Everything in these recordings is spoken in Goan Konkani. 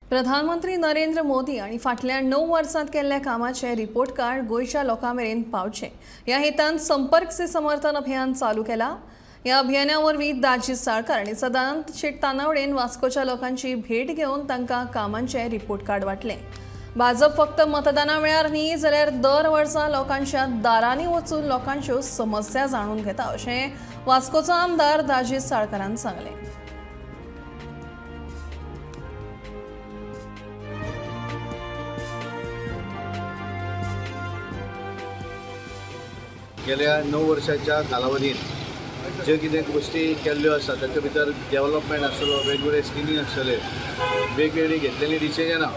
प्रधानमंत्री नरेंद्र मोदी आनी फाटल्या 9 वर्सांत केल्ल्या कामाचे रिपोर्ट कार्ड गोंयच्या लोकां मेरेन पावचें ह्या हेतान संपर्क से समर्थन अभियान चालू केला। ह्या अभियाना वरवीं दाजी साळकार आनी सदानंद शेट तानावडेन वास्कोच्या लोकांची भेट घेवन तांकां कामांचे रिपोर्ट कार्ड वांटलें। भाजप फक्त मतदाना वेळार न्ही जाल्यार दर वर्सा लोकांच्या दारांनी वचून लोकांच्यो समस्या जाणून घेता अशें वास्कोचो आमदार दाजी साळकारान सांगलें। गेल्या 9 वर्षाच्या कालावधीत जे कितें गोष्टी केल्ल्यो आसा ताचे भितर डेव्हलपमेंट आसलो, वेगवेगळे स्किमी आसतले, वेगवेगळी घेतलेली डिसिजनां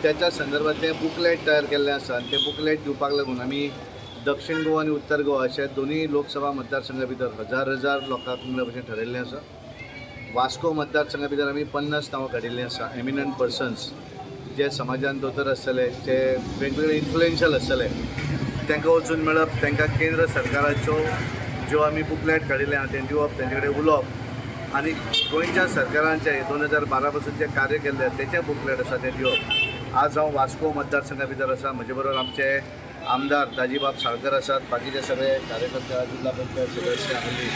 त्याच्या संदर्भातलें बुकलेट तयार केल्लें आसा आनी तें बुकलेट दिवपाक लागून आमी दक्षिण गोवा आनी उत्तर गोवा अशे दोनूय लोकसभा मतदारसंघा भितर हजार हजार लोकांक मेळप अशें ठरयल्लें आसा। वास्को मतदारसंघा भितर आमी 50 नांवां काडिल्लीं आसा, एमिनंट पर्सन्स जे समाजान दोतोर आसतले, जे वेगवेगळे इन्फ्लुएन्शियल आसतले तांकां वचून मेळप, तांकां केंद्र सरकाराच्यो ज्यो आमी बुकलेट काडिल्लें आहा तें दिवप, तेंचे कडेन उलोवप आनी गोंयच्या सरकारांचें 2012 पासून जें कार्य केल्लें तेचें बुकलेट आसा तें दिवप। आज हांव वास्को मतदारसंघा भितर आसा, म्हजे बरोबर आमचे आमदार दाजीबाब साळकर आसात, बाकीचे सगळे कार्यकर्ते, जिल्हा पंचायत सदस्य आनी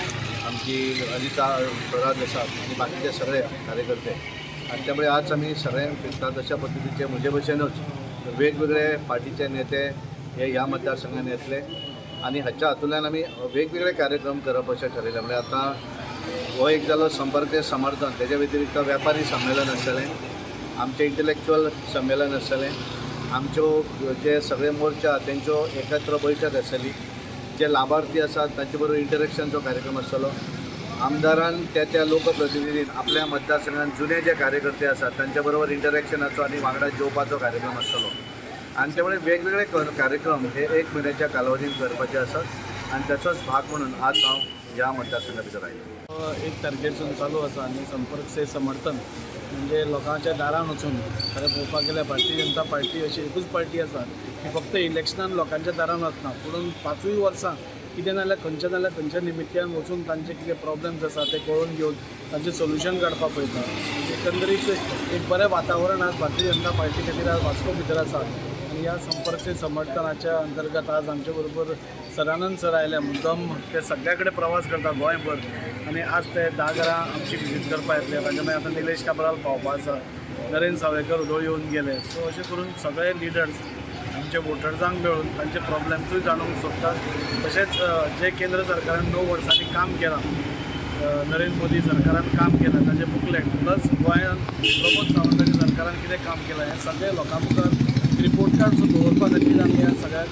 आमची अनिता स्वराज आसात आनी बाकीचे सगळे कार्यकर्ते आनी त्यामुळे आज आमी सगळ्यांक फिरतात अशा पद्दतीचे म्हजे भशेनूच वेगवेगळे पार्टीचे नेते हे ह्या मतदारसंघान येतले आनी हाच्या हातूंतल्यान आमी वेगवेगळे कार्यक्रम करप अशें ठरयलें। म्हणजे आतां हो एक जालो संपर्क समर्थन, तेच्या व्यतिरिक्त व्यापारी संमेलन आसतलें, आमचें इंटलेक्चुअल संमेलन आसतलें, आमच्यो जे सगळे मोर्चा तेंच्यो एकत्र बैठक आसतली, जे लाभार्थी आसात तांचे बरोबर इंटरेक्शनचो कार्यक्रम आसतलो। आमदारान त्या त्या लोकप्रतिनिधीन आपल्या मतदारसंघान जुने जे कार्यकर्ते आसात तांच्या बरोबर इंटरेक्शनाचो आनी वांगडा जेवपाचो कार्यक्रम आसतलो आनी त्यामुळे वेगवेगळे कार्यक्रम हे 1 म्हयन्याच्या कालावधीत करपाचे आसात आनी ताचोच भाग म्हणून आज हांव ह्या मतदारसंघा भितर आयलो। 1 तारखेसून चालू आसा आनी संपर्क से समर्थन म्हणजे लोकांच्या दारान वचून खरें पळोवपाक गेल्यार भारतीय जनता पार्टी अशी एकूच पार्टी आसा की फक्त इलेक्शनान लोकांच्या दारान वचना, पूण 5 वर्सां कितें ना जाल्यार खंयच्या ना जाल्यार खंयच्या निमित्त्यान वचून तांचे कितें प्रॉब्लम्स आसा ते कळोवन घेवन तांचें सोल्युशन काडपाक पळयता। एकंदरीत एक बरें वातावरण आज भारतीय जनता पार्टी खातीर आज वास्को भितर आसा आनी ह्या संपर्क समर्थनाच्या अंतर्गत आज आमचे बरोबर सदानंद सर आयले मुद्दम, ते सगळ्या कडेन प्रवास करता गोंयभर आनी आज ते 10 घरां आमची विजीट करपाक येतले। ताच्या मागीर आतां निलेश काब्राल पावपा आसा, नरेंद्र सावयकर उदळ येवन गेले। सो अशें करून सगळे लिडर्स आमच्या वोटर्सांक मेळून तांचे प्रॉब्लम्सूय जाणूंक सोदतात। तशेंच जे केंद्र सरकारान 9 वर्सांनी काम केलां, नरेंद्र मोदी सरकारान काम केलां ताचें बुकलेट प्लस गोंयांत प्रमोद सावंताच्या सरकारान कितें काम केलां हें सगळें लोकां मुखार रिपोर्ट कार्ड सुद्दां दवरपा खातीर आमी ह्या सगळ्यांक